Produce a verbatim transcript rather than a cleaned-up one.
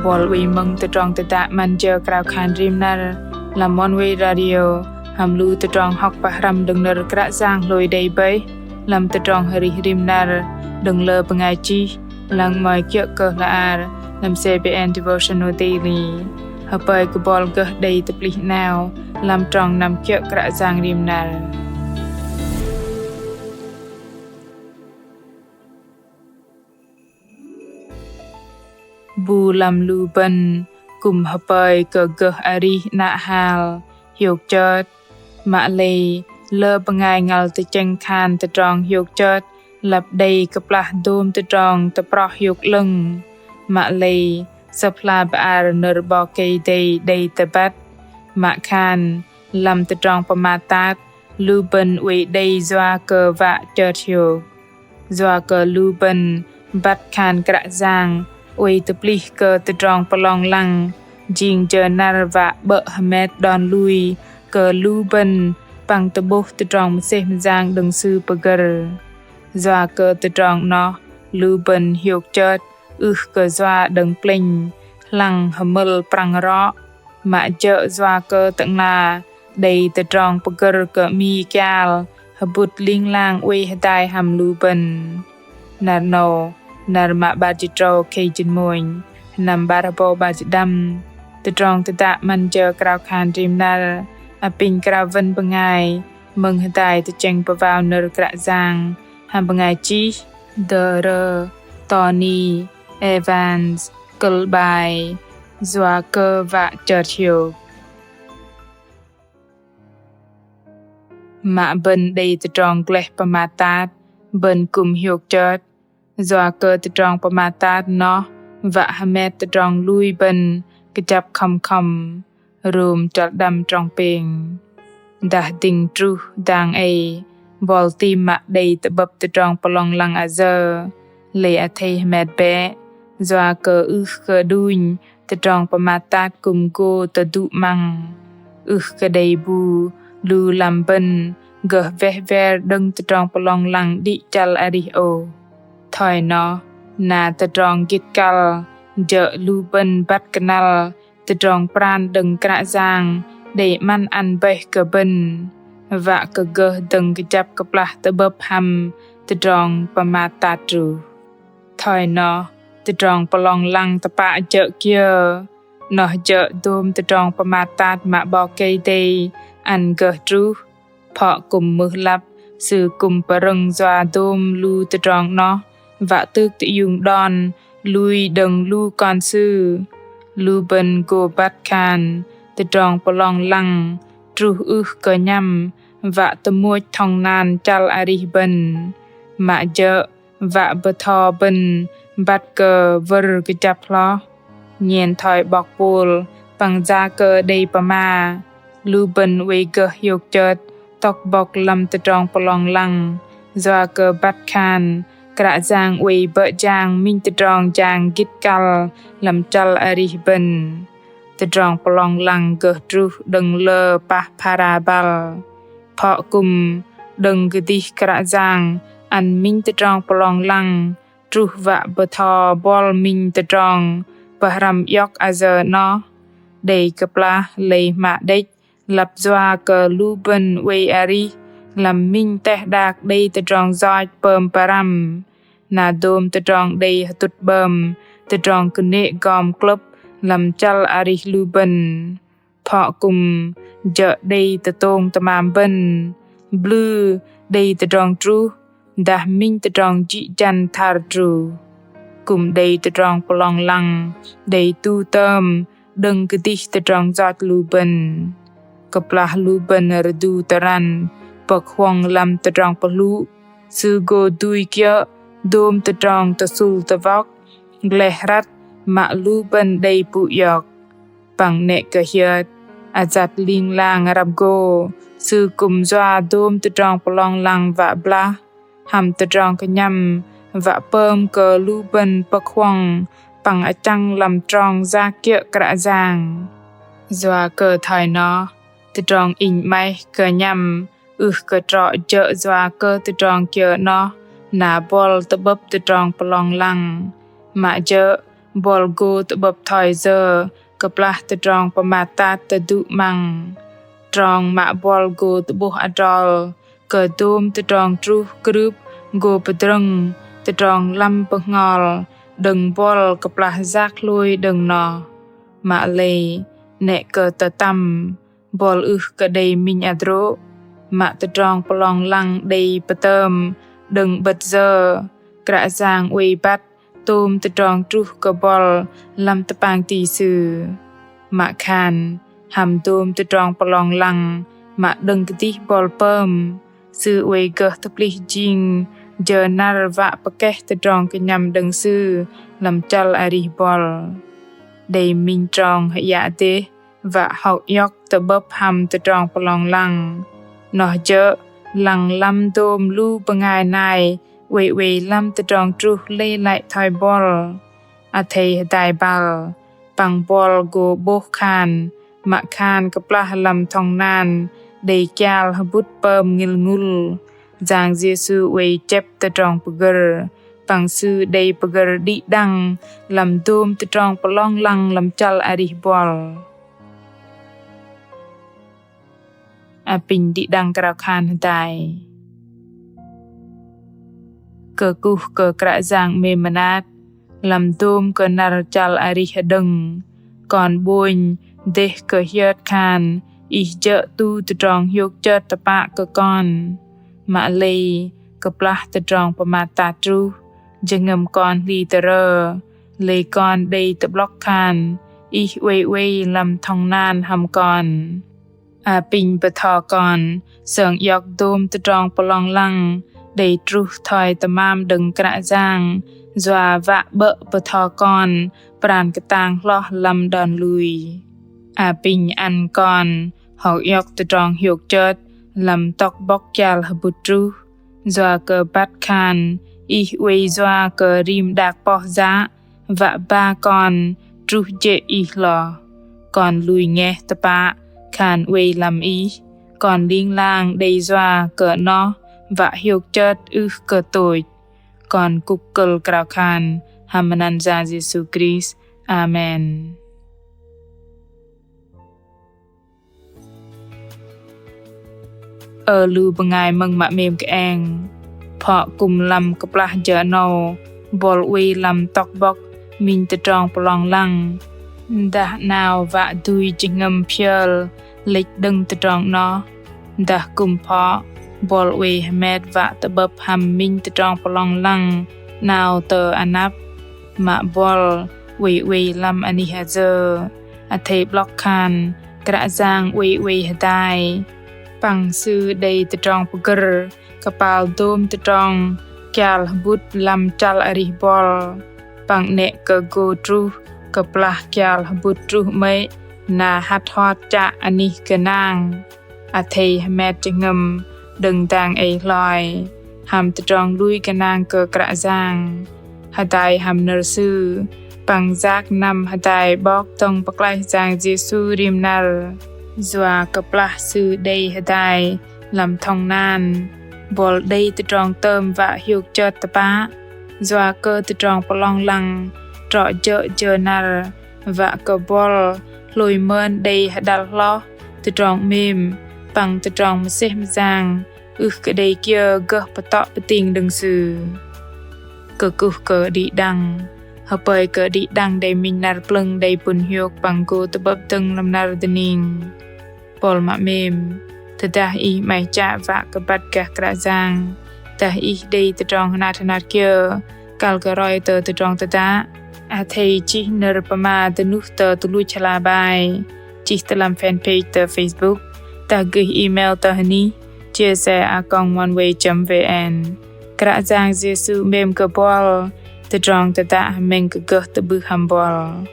Buăl oei mơ̆ng tơdrong tơdă 'Măn Jơ Krao Khan Rim Năr lăm Oneway Radio hăm lu tơdrong hŏk pơhrăm đơ̆ng nơ̆r Kră Yang hlôi đei bơih lăm tơdrong arih rim năr đơ̆ng lơ bơngai chih, lăng mă kiơ̆ kơ hla bơar lăm C B N Devotional Daily. Hơpơi kơ buăl gơh đei tơplih 'nao lăm trong năm kiơ̆ Kră Yang rim năr. Bu lăm lu bơ̆n kư̆m hơpơi kơ gơh arih 'nă hal hiôk chơt. Mă lei lơ bơngai ngăl tơchĕng khan tơdrong hiôk chơt lăp đei kơplah dôm tơdrong tơproh hiôk 'lơ̆ng. Mă lei Sơ̆p hla bơar nơ̆r 'Bok Kei-Dei đei tơbăt mă khan lăm tơdrong pơmat tat, lu bơ̆n oei đei yua kơ wă chơt hiôk. Yua kơ lu bơ̆n băt khan Kră Yang oei tơplih kơ tơdrong pơlong lăng, jing jơ năr wă 'bơ̆ hơmet đon lui kơ lu bơ̆n păng tơ'bôh tơdrong mơsêh mơyang đơ̆ng Sư pơgơ̆r. Yua kơ tơdrong 'noh, lu bơ̆n hiôk chơt ưh kơ yua đơ̆ng plĕnh, hlăng hơmơ̆l prăng rŏ, mă jơ̆ yua kơ Tơ'ngla đei tơdrong pơgơ̆r kơ 'mi kial hơbŭt ling lang oei hơdai hăm lu bơ̆n. Năr 'nâu, năr mă 'bar jĭt tơdrâu khei jĭt mônh, sơnăm 'bar hơbâu 'bar jĭt đăm, tơdrong tơdă 'Măn Jơ Krao Khan Rim Năr apinh krao wơ̆n bơngai mơ̆ng hơdai tơchĕng pơwao nơ̆r Kră Yang hăm bơngai chih Dr Tony Evans, kơ̆l 'bai Yua kơ wă chơt hiôk. Mă bơ̆n đei tơdrong gleh pơmat tat, bơ̆n kư̆m hiôk chơt. Yua kơ tơdrong pơmat tat noh wă hơmet tơdrong lui bơ̆n kơjăp khŏm khŏm. Rôm chăl đăm trong pêng. Dah dĭng truh dang ei, buăl tam mă đei tơ'bơ̆p tơdrong pơlong lăng ayơ, lei athei hơmet bĕ. Yua kơ ưh kơ đunh tơdrong pơmat tat kư̆m gô tơdŭ 'măng. Ưh kơ đei bu lu lăm bơ̆n gơh weh wer đơ̆ng tơdrong pơlong lăng đĭ chăl arih ôh. Thoi noh, na tơdrong gĭt kăl jơ̆ lu bơ̆n băt kơnăl tơdrong pran đơ̆ng Kră Yang đei 'măn ăn bơih kơ bơ̆n, wă kơ gơh dơ̆ng kơjăp kơplah tơ'bơ̆p hăm tơdrong pơmat tat truh. Thoi noh, tơdrong pơlong lăng tơpă jơ̆ kiơ? Noh jơ̆ dôm tơdrong pơmat tat mă 'Bok Kei-Dei ăn gơh truh. Phŏ kư̆m mưh lăp, Sư kư̆m pơrơ̆ng yua dôm lu tơdrong 'noh wă tŭk tơiung đon lui đơ̆ng lu kon Sư. Lu bơ̆n gô băt khan tơdrong pơlong lăng truh ưh kơ nhăm wă tơmôch thŏng nan chăl arih bơ̆n, mă jơ̆ wă bơtho bơ̆n băt kơ wơ̆r kơjăp hloh. Nhen thoi 'bok Pôl păng Yakơ đei pơma, lu bơ̆n oei gơh hiôk chơt tŏk bŏk lăm tơdrong pơlong lăng, yua kơ băt khan Kră Yang oei bơ̆ jang minh tơdrong jang gĭt kăl lăm chăl arih bơ̆n. Tơdrong pơlong lăng gơh truh đơ̆ng lơ pah phara băl. Phŏ kư̆m đơ̆ng kơdih Kră Yang ăn minh tơdrong pơlong lăng truh wă bơtho buăl minh tơdrong pơhrăm iŏk ayơ 'noh. Đei kơplah lei hmă đĕch lăp yua kơ lu bơ̆n oei arih lăm minh teh đak đei tơdrong yoch pơm pơrăm. Na dôm tơdrong đei hơtŭt 'bơm tơdrong kơnê̆ gom klơ̆p lăm chăl arih lu bơ̆n. Phŏ kư̆m jơ̆ đei tơtông tơmam bơ̆n, blư đei tơdrong truh, dah minh tơdrong jĭ jăn thar truh. Kư̆m đei tơdrong pơlong lăng đei tu tơm đơ̆ng kơdih tơdrong yoch lu bơ̆n. Kơplah lu bơ̆n rơdu tơrăn pơ̆k huŏng lăm tơdrong pơhlŭ, sư gô dui kiơ̆ dôm tơdrong tơsŭl tơwŏk, gleh răt mă lu bơ̆n đei pŭ iŏk. Păng 'nĕ kơ hiơt, ayăt ling lang răp gô, sư kư̆m yua dôm tơdrong pơlong lăng wă blah, hăm tơdrong kơnhăm wă pơm kơ lu bơ̆n pơ̆k huŏng păng achăng lăm trong yak kiơ̆ Kră Yang. Yua kơ thoi noh, tơdrong inh 'maih kơnhăm ưh kơ trŏ jơ̆ yua kơ tơdrong kiơ 'noh na buăl tơ'bơ̆p tơdrong pơlong lăng, mă jơ̆ Buăl gô tơ'bơ̆p thoi yơ kơplah tơdrong pơmat tat tơdŭ 'măng? Trong mă buăl gô tơ'bôh adrol kơ dôm tơdrong truh krưp gô pơdrơ̆ng tơdrong lăm bơhngol đơ̆ng buăl kơplah yak hlôi đơ̆ng noh. Mă lei, 'nĕ kơ tơtăm buăl ưh kơ đei minh hơdrô̆, mă tơdrong pơlong lăng đei pơtơm đơ̆ng 'bơ̆t yơ, Kră Yang oei băt tôm tơdrong truh kơ buăl lăm tơpang ti Sư. Mă khan, hăm dôm tơdrong pơlong lăng mă đơ̆ng kơdih buăl pơm, Sư oei gơh tơplih jing jơ năr wă pơkeh tơdrong kơnhăm đơ̆ng Sư lăm chăl arih buăl. Đei minh trong hơiă dêh wă hŏk iŏk tơ'bơ̆p hăm tơdrong pơlong lăng. Noh jơ̆ lăng lăm dôm lu bơngai nai oei oei lăm tơdrong truh lei lăi thoi buăl. Athei hơdai băl, păng buăl gô 'bôh khan, mă khan kơplah lăm thŏng nan đei kial hơbŭt pơm ngĭl ngŭl, Yang Yêsu oei chĕp tơdrong pơgơ̆r, păng Sư đei pơgơ̆r đĭ đăng lăm dôm tơdrong pơlong lăng lăm chăl arih buăl. Apinh đĭ đăng krao khan hơdai. Kơkuh kơ Kră Yang 'mêm mơnat, lăm dôm kơ năr chăl arih hơđơ̆ng, kon 'bônh dêh kơ hiơt khan Ih jơ̆ tu tơdrong hiôk chơt tơpă kơ kon. Mă lei, kơplah tơdrong pơmat tat truh, jơhngơ̆m kon hli tơrơ, lei kon đei tơ'blŏk khan Ih oei oei lăm thŏng nan hăm kon. Apinh bơtho kon sơng iŏk dôm tơdrong pơlong lăng đei truh thoi tơmam đơ̆ng Kră Yang, yua wă 'bơ̆ bơtho kon pran kơtang hloh lăm đon lui. Apinh ăn kon hŏk iŏk tơdrong hiôk chơt lăm tŏk bŏk kial hơbŭt truh, yua kơ băt khan Ih oei yua kơ rim đak poh yă, wă ba kon truh jê̆ Ih hloh. Kon lui ngeh tơpă khan oei lăm Ih, kon ling lang đei yua kơ noh wă hiôk chơt ưh kơ tôch. Kon kŭk kơ̆l krao khan hăm anăn Yang Yêsu Krist. Amen. Ơ lu bơngai mơ̆ng mă 'mêm kơeng, phŏ kư̆m lăm kơplah jơ 'nâu buăl oei lăm tŏk bŏk minh tơdrong pơlong lăng, dah 'nao wă dui jơhngơ̆m phiơl lĕch đơ̆ng tơdrong 'noh, dah kư̆m phŏ buăl oei hơmet wă tơ'bơ̆p hăm minh tơdrong pơlong lăng 'nao tơ anăp, mă buăl oei oei lăm anih ayơ, athei 'blŏk khan Kră Yang oei oei hơdai, păng Sư đei tơdrong pơgơ̆r kơpal dôm tơdrong kial hơbŭt lăm chăl arih buăl, păng 'nĕ kơ gô truh kơplah kial hơbŭt truh 'mơ̆i na hăt hot chă anih gơnang. Athei hơmet jơhngơ̆m đơ̆ng dang ei hloi hăm tơdrong lui gơnang kơ Kră Yang, hơdai hăm nơ̆r Sư, păng yak năm hơdai 'Bok dŏng pơklaih Yang Yêsu rim năr. Yua kơplah Sư đei hơdai lăm thŏng nan, buăl đei tơdrong tơm wă hiôk chơt tơpă, yua kơ tơdrong pơlong lăng trŏ jơ̆ jơ năr, wă kơ buăl hlôi mơn đei hơđăl hloh tơdrong 'mêm păng tơdrong mơsêh mơyang, ưh kơ đei kiơ gơh pơtŏ pơting đơ̆ng Sư. Kơkuh kơ đĭ đăng, hơpơi kơ đĭ đăng đei minh năr plơ̆ng đei pŭn hiôk păng gô tơ'bơ̆p dơ̆ng lăm năr dơning. Buăl mă 'mêm, tơdah ih 'maih chă wă kơ băt gah Kră Yang, dah ih đei tơdrong hơnat hơnat kiơ kăl kơ roi tơ tơdrong tơdă, athei chih nơ̆r pơma dơnuh tơ tơluch hla bơar, chih tơ lăm fanpage tơ Facebook, dah gơih email tơ hơnih chia sẻ a còng oneway chấm vn. Kră Yang Yêsu 'mêm kơ buăl, tơdrong tơdă hơmĕng kơ gơh tơ'bưh hăm buăl.